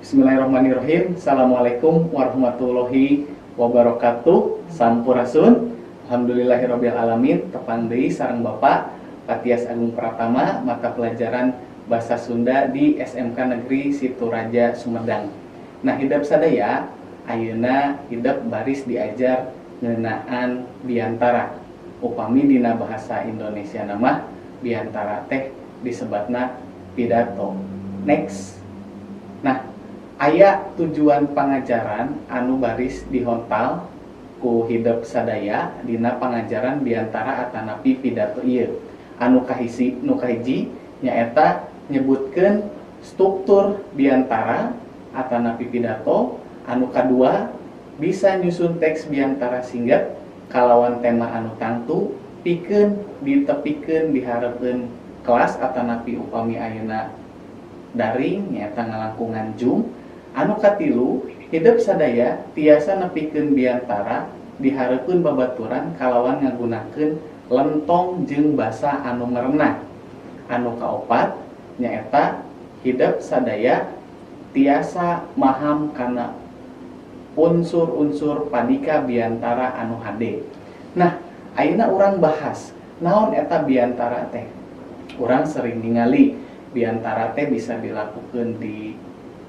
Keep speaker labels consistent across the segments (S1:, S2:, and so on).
S1: Bismillahirrahmanirrahim. Assalamualaikum warahmatullahi wabarakatuh. Sampurasun. Alhamdulillahirabbil alamin. Tepang deui sareng Bapak Patias Agung Pratama, mata pelajaran Bahasa Sunda di SMK Negeri Situraja Sumedang. Nah, hidep sadaya, ayeuna hidep baris diajar ngeunaan biantara. Upami dina bahasa Indonesia nama biantara teh disebatna pidato. Next. Nah, aya tujuan pangajaran anu baris dihontal ku hidep sadaya dina pangajaran biantara atanapi pidato ieu. Anu kahiji, nu kahiji nyaeta nyebutkeun struktur biantara atanapi pidato. Anu kadua, bisa nyusun teks biantara singget kalawan tema anu tangtu pikeun ditepikeun dihareupeun kelas atanapi upami ayeuna daring nyaeta ngalangkungan Zoom. Anu katilu, hidep sadaya tiasa nepikeun biantara dihareupeun babaturan kalawan ngagunakeun lentong jeung basa anu merenah. Anu kaopat nyaeta hidep sadaya tiasa maham kana unsur-unsur padika biantara anu hade. Nah, ayeuna urang bahas naon eta biantara teh. Urang sering ningali biantara teh bisa dilakukan di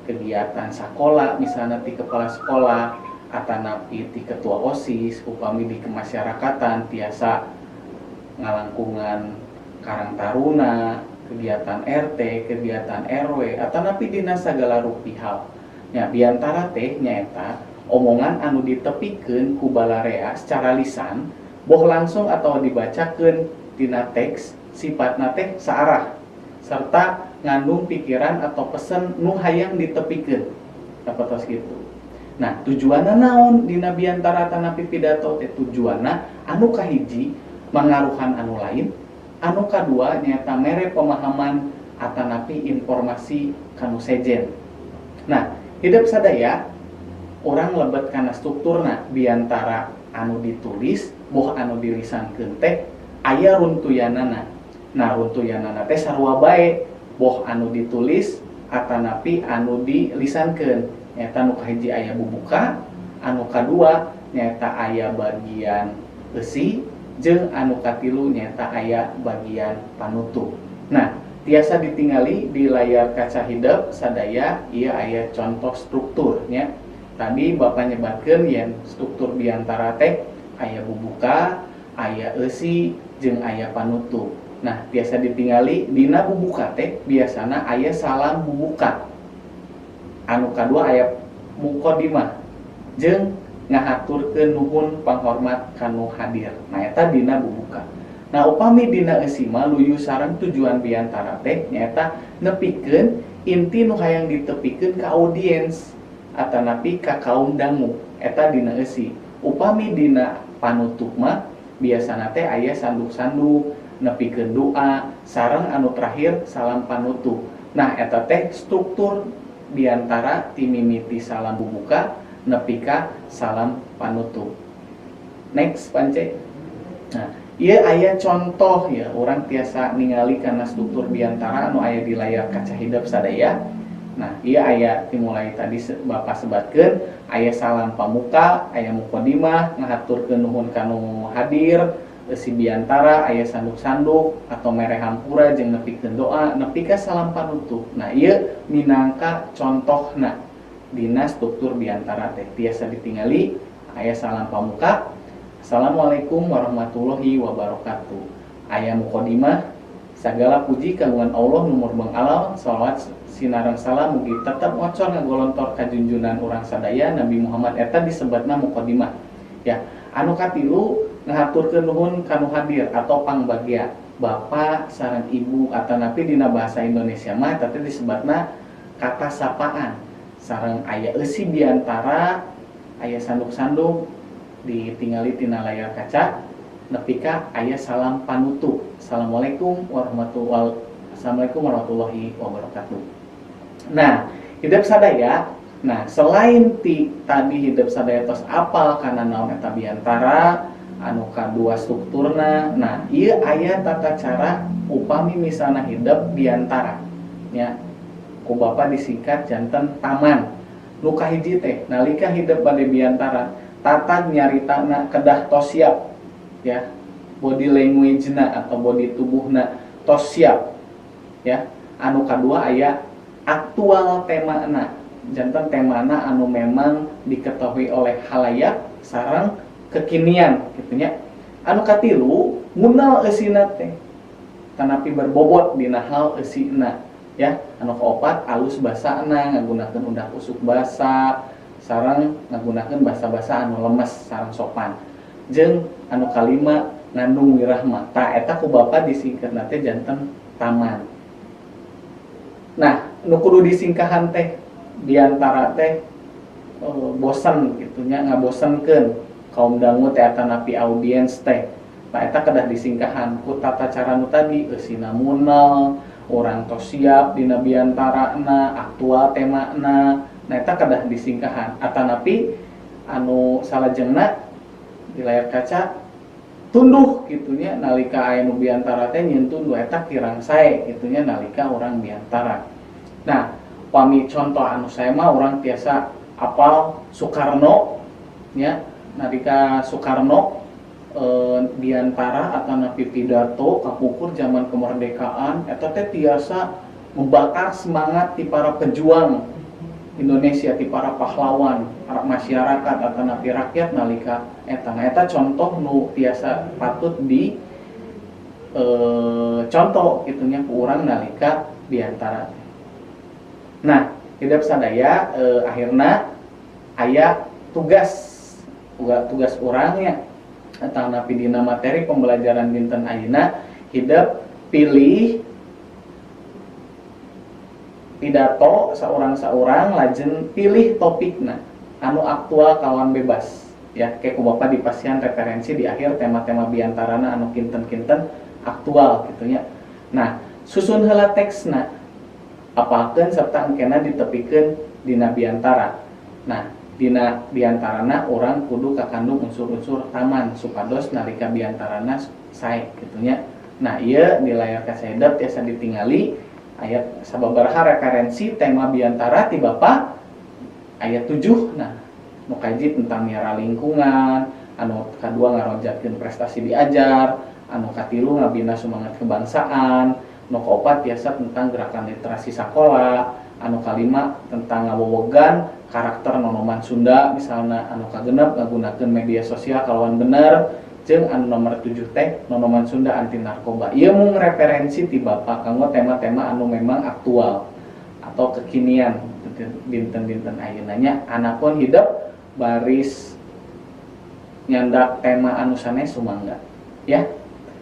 S1: kegiatan sekolah, misalnya di kepala sekolah atanapi di ketua OSIS. Upami di kemasyarakatan tiasa ngalangkungan Karang Taruna, kegiatan RT, kegiatan RW, atanapi dina sagala rupi hal. Ya, biantara teh nyaeta omongan anu ditepikeun ku balarea secara lisan, boh langsung atau dibacakeun dina teks, sifatna teh saarah serta ngandung pikiran atau pesen nu hayang ditepikeun, dapat gitu. Nah, tujuanna naon dina biantara atanapi pidato teh? Tujuanna anu kahiji mangaruhan anu lain, anu kadua nyaeta mere pemahaman atanapi informasi kanu sejen. Nah, hidep sadaya, urang lebet kana strukturna. Biantara anu ditulis boh anu dilisankeun teh aya runtuyanana. Nah, runtuyanana teh sarua bae, boh anu ditulis atanapi anu dilisankeun. Nyaeta nu kahiji aya bubuka, anu kadua nyaeta aya bagian eusi, jeung anu katilu nyaeta aya bagian panutup. Nah, tiasa ditingali di layar kaca hidep sadaya, ieu aya contoh strukturnya. Tadi Bapak nyebatkeun yen struktur biantara teh aya bubuka, aya eusi, jeung aya panutup. Nah, tiasa ditingali dina bubuka teh biasana aya salam bubuka, anu kadua aya mukodimah jeung ngahaturkeun nuhun panghormat kanu hadir. Nah, eta dina bubuka. Nah, upami dina eusi mah luyu sareng tujuan biantara teh nyaeta nepikeun inti nu hayang ditepikeun ka audiens atanapi ka kaum dangu. Eta dina eusi. Upami dina panutup mah biasana teh aya sanduk-sanduk, nepikeun doa, sareng anu terakhir salam panutup. Nah, eta teh struktur biantara ti mimiti salam bubuka nepi ka salam panutup. Next, Pance. Nah, ieu aya contoh ya, urang tiasa ningali kana struktur biantara anu aya di layar kaca hidep sadaya. Nah, ieu aya dimulai tadi Bapak sebatkeun aya salam pamuka, aya mukodimah, ngahaturkeun nuhun kanu hadir, eusi biantara, aya sanduk-sanduk atau mere hampura jeung nepikeun doa nepi ka salam panutup. Nah, ieu minangka contohna dina struktur biantara teh tiasa ditingali aya salam pamuka, "Assalamualaikum warahmatullahi wabarakatuh." Aya mukodimah, "Segala puji kagungan Allah nu murbeng alam, salawat sinareng salam mugi tetep ngocor ngagolontor ka junjunan urang sadaya Nabi Muhammad." Eta disebatna mukodimah ya. Anu katilu, ngahaturkeun nuhun kanu hadir atau pangbagia, bapak sareng ibu, atanapi dina bahasa Indonesia mah eta teh disebatna kata sapaan, sareng aya eusi biantara, aya sanduk-sanduk ditingali tina layar kaca, nepi ka aya salam panutup, "Assalamualaikum warahmatullahi wabarakatuh." Nah, hidep sadaya. Nah, selain ti tadi hidep sadaya tos apal kana naon eta biantara, anu kadua strukturna. Nah, ieu aya tata cara upami misalna hidep biantara ya. Ku Bapak disingkat janten taman. Nu kahiji teh nalika hidep bade biantara, tatag nyaritana kedah tos siap ya, body language-na atau body tubuhna tos siap ya. Anu kadua aya aktual temana, janten temana anu memang diketahui oleh khalayak sareng kekinian gitu nya. Anu katilu ngunal eusina teh, tanapi berbobot dina hal eusina ya. Anu kaopat alus basana, ngagunakeun undak usuk basa sareng ngagunakeun basa-basa anu lemes sareng sopan. Jeung anu kalima ngandung wirahma. Tah eta ku Bapak disingkatna teh janten taman. Nah, nu kudu disingkahan teh diantara teh bosen gitu nya, ngabosenkeun kaum dangu teh atanapi audiens teh. Nah, eta kedah disingkahan ku tata cara nu tadi, eusina munal, urang tos siap dina biantarana, aktual temana. Nah, eta kedah disingkahan. Atanapi anu salajengna di layar kaca tunduh gitu nya, nalika aya nu biantara teh nyieun tunduh, eta kirang sae gitu nya nalika urang biantara. Nah, pami contoh anu sae mah urang tiasa apal Soekarno nya, nalika Soekarno biantara atanapi pidato kapungkur zaman kemerdekaan eta teh tiasa membakar semangat ti para pejuang Indonesia, ti para pahlawan, para masyarakat atanapi rakyat nalika eta. Nah, eta contoh nu tiasa patut di contoh gitu nya ku urang nalika biantara. Nah, hidep sadaya, akhirna aya tugas urangnya atanapi dina materi pembelajaran dinten ayeuna, hidep pilih pidato saurang-saurang, lajeng pilih topikna anu aktual kawan bebas ya. Kayak ku Bapak dipasihan referensi di akhir tema-tema biantarana anu kinten-kinten aktual gitu nya. Nah, susun heula teksna, apalkeun serta engkena ditepikeun dina biantara. Nah, dina biantarana urang kudu kakandung unsur-unsur taman supados nalika biantarana sae gitu nya. Nah, ieu di layar kaca hidep tiasa ditingali aya sababaraha referensi tema biantara ti Bapak, aya 7. Nah, nu kahiji tentang miara lingkungan, anu kadua ngaronjatkeun prestasi diajar, anu katilu ngabina semangat kebangsaan, nu kaopat tiasa tentang gerakan literasi sakola, anu kalima tentang ngawewegan karakter nonoman Sunda misalna, anu kagenep ngagunakeun media sosial kalawan bener, jeung anu nomor 7 teh nonoman Sunda anti narkoba. Ieu mung referensi ti Bapak kanggo tema-tema anu memang aktual atau kekinian dinten-dinten ayeuna nya. Anapun hidep baris nyandak tema anu sanes sumangga ya.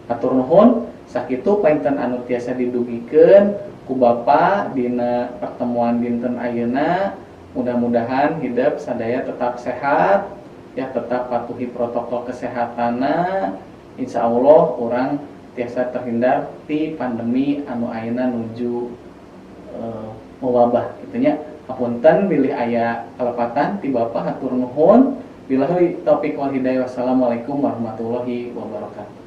S1: Hatur nuhun, sakitu painten anu tiasa didugikeun ku Bapak dina pertemuan dinten ayeuna. Mudah-mudahan hidep sadaya tetap sehat ya, tetap patuhi protokol kesehatanna. Insya Allah urang tiasa terhindar ti pandemi anu ayeuna nuju mewabah gitu nya. Hapunten bilih aya kalepatan ti Bapak, hatur nuhun. Billahi taufik wal hidayah. Wassalamualaikum warahmatullahi wabarakatuh.